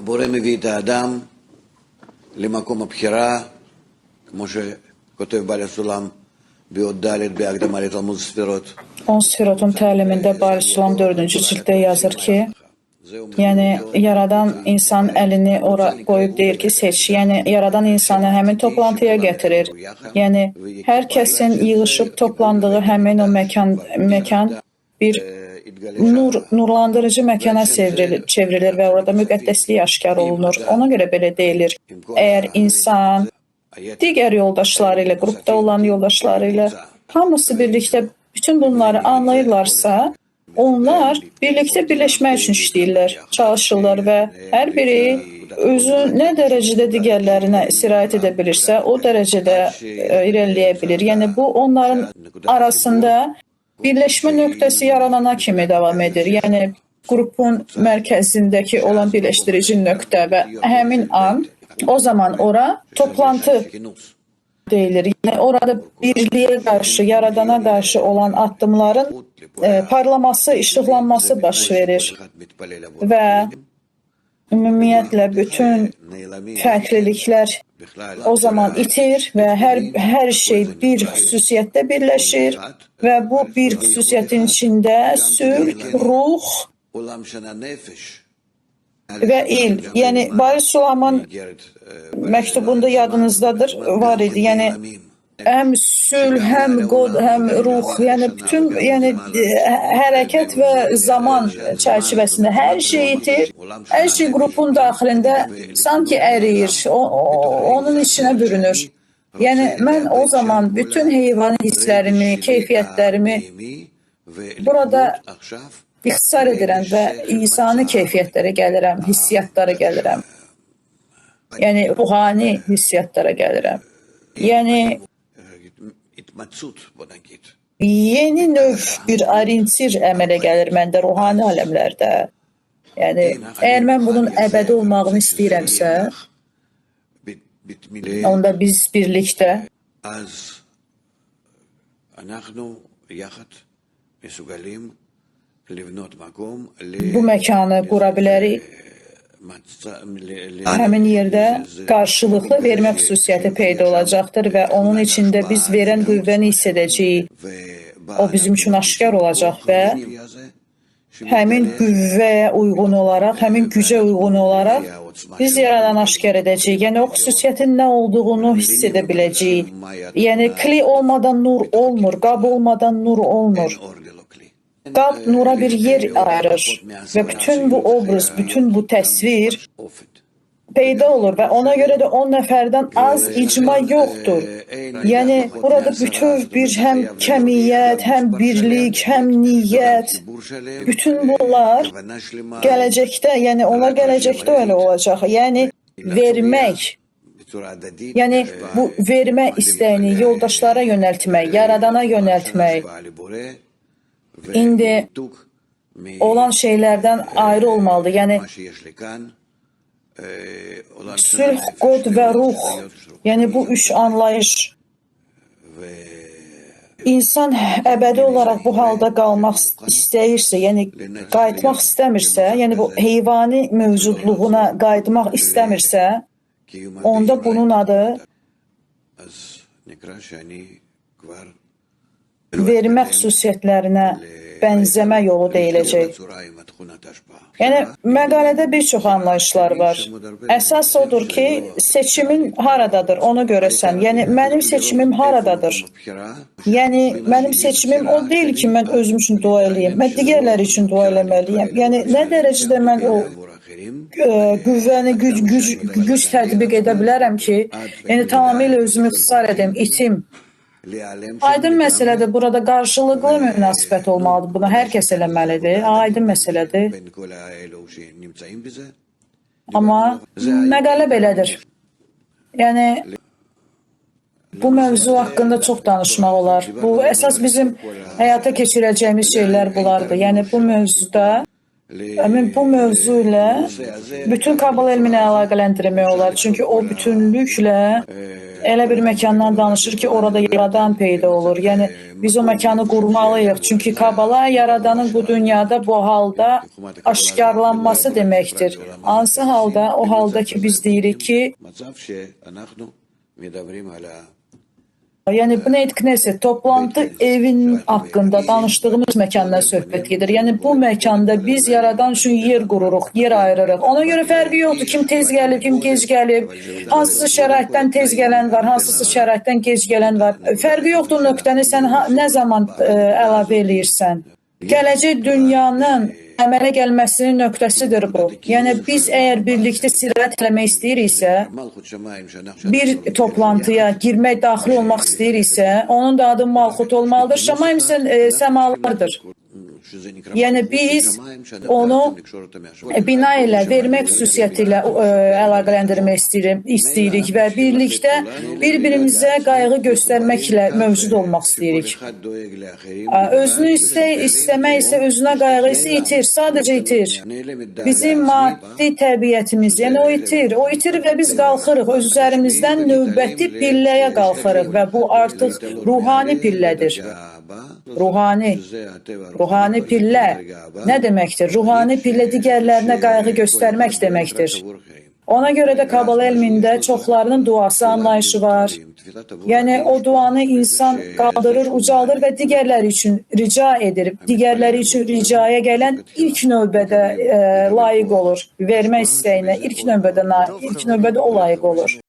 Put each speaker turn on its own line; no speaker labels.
הבורא מביא את האדם למקום הבחירה, כמו שכותב בעל הסולם באות ד' בהקדמה לתלמוד ספירות.
10 Sfirotun təlimində Baal Sulam 4-cü cilddə yazır ki, yəni yaradan insan əlini ora qoyub deyir ki, seç. Yəni yaradan insanı həmin toplantıya gətirir. Yəni hər kəsin yığışıb toplandığı həmin o məkan bir nur, nurlandırıcı məkana çevrilir və orada müqəddəslik aşkar olunur. Ona görə belə deyilir. Əgər insan digər yoldaşları ilə, qrupda olan yoldaşları ilə hamısı birlikdə bütün bunları anlayırlarsa, onlar birlikdə birləşmək üçün işləyirlər, çalışırlar və hər biri özü nə dərəcədə digərlərinə sirayət edə bilirsə, o dərəcədə irəliləyə bilir. Yəni bu onların arasında birləşmə nöqtəsi yaranana kimi davam edir. Yəni qrupun mərkəzindəki olan birləşdirici nöqtə və həmin an o zaman ora toplantı deyilir. Yəni orada birliyə qarşı, yaradana qarşı olan addımların parlaması, işıqlanması baş verir və ümumiyyətlə bütün fərqliliklər o zaman itir və hər şey bir xüsusiyyətdə birləşir və bu bir xüsusiyyətin içində sülh, ruh və il. Yəni Baal Sulamın məktubunda yadınızdadır, var idi. Yəni həm sülh, həm qod, həm ruh, yəni bütün, yəni hərəkət və zaman çərçivəsində hər şey itir. Hər şey qrupun daxilində sanki əriyir, onun içinə bürünür. Yəni mən o zaman bütün heyvan hisslərimi, keyfiyyətlərimi burada ixtisar edirəm və insani keyfiyyətlərə gəlirəm, hissiyatlara gəlirəm. Yəni ruhani hissiyatlara gəlirəm. Yəni yeni növ bir orientir əmələ gəlir məndə ruhani aləmlərdə. Yəni əgər mən bunun əbədi olmağını istəyirəmsə, onda biz birlikdə bu məkanı qura bilərik. Həmin yerdə qarşılıqlı vermə xüsusiyyəti peyda olacaqdır və onun içində biz verən qüvvəni hiss edəcəyik. O bizim üçün aşkar olacaq və həmin qüvvəyə uyğun olaraq, həmin gücə uyğun olaraq biz yaradan aşkar edəcəyik. Yəni o xüsusiyyətin nə olduğunu hiss edə biləcəyik. Yəni kli olmadan nur olmur, qab olmadan nur olmur. Qab nura bir yer ayırır və bütün bu obraz, bütün bu təsvir peyda olur və ona görə də 10 nəfərdən az icma yoxdur. Yəni burada bütöv bir həm kəmiyyət, həm birlik, həm niyyət, bütün bunlar gələcəkdə, yəni onlar gələcəkdə elə olacaq. Yəni vermək, yəni bu vermə istəyini yoldaşlara yönəltmək, yaradana yönəltmək, İndi olan şeylərdən ayrı olmalıdır. Yəni sülh, qod və ruh, yəni bu üç anlayış. İnsan əbədi olaraq bu halda qalmaq istəyirsə, yəni qayıtmaq istəmirsə, yəni bu heyvani mövcudluğuna qayıtmaq istəmirsə, onda bunun adı vermə xüsusiyyətlərinə bənzəmə yolu deyiləcək. Yəni, məqalədə bir çox anlayışlar var. Əsas odur ki, seçimin haradadır, onu görəsən. Yəni, mənim seçimim haradadır? Yəni, mənim seçimim o deyil ki, mən özüm üçün dua eləyim, mən digərləri üçün dua eləməliyəm. Yəni, nə dərəcədə mən o qüvvəni, güc tətbiq edə bilərəm ki, yəni, tamamilə özümü ixtisar edim, itim. Aydın məsələdir, burada qarşılıqlı münasibət olmalıdır. Bunu hər kəs eləməlidir. Aydın məsələdir. Amma məqalə belədir. Yəni, bu mövzu haqqında çox danışmaq olar. Bu, əsas bizim həyata keçirəcəyimiz şeylər bunlardır. Yəni, bu mövzuda Həmin bu mövzu ilə bütün Kabala elmini əlaqələndirmək olar. Çünki o bütünlüklə elə bir məkandan danışır ki, orada yaradan peyda olur. Yəni biz o məkanı qurmalıyıq. Çünki Kabala yaradanın bu dünyada bu halda aşkarlanması deməkdir. Hansı halda? O halda ki biz deyirik ki, yəni Bnei Knesset toplantı evin haqqında danışdığımız məkandan söhbət gedir. Yəni bu məkanda biz yaradan üçün yer qururuq, yer ayırırıq. Ona görə fərqi yoxdur kim tez gəlib, kim gec gəlib, hansısa şəraitdən tez gələn var, hansısa şəraitdən gec gələn var. Fərqi yoxdur nöqtəni sən nə zaman əlavə eləyirsən. Gələcək dünyanın əmələ gəlməsinin nöqtəsidir bu. Yəni biz əgər birlikdə sirayət eləmək istəyiriksə, bir toplantıya girmək, daxil olmaq istəyiriksə, onun da adı Malxut olmalıdır. Şamayim isə səmalardır. Yəni biz onu bina ilə, vermək xüsusiyyəti ilə əlaqələndirmək istəyirik və birlikdə bir-birimizə qayğı göstərməklə mövcud olmaq istəyirik. Özünü istəmək isə, özünə qayğı isə itir, sadəcə itir. Bizim maddi təbiətimiz, yəni o itir, o itir və biz qalxırıq, öz üzərimizdən növbəti pilləyə qalxırıq və bu artıq ruhani pillədir. Ruhani, ruhani pillə nə deməkdir? Ruhani pillə digərlərinə qayğı göstərmək deməkdir. Ona görə də Kabala elmində çoxlarının duası anlayışı var. Yəni o duanı insan qaldırır, ucaldır və digərləri üçün rica edir. Digərləri üçün ricaya gələn ilk növbədə layiq olur. Vermə istəyinə ilk növbədə o layiq olur.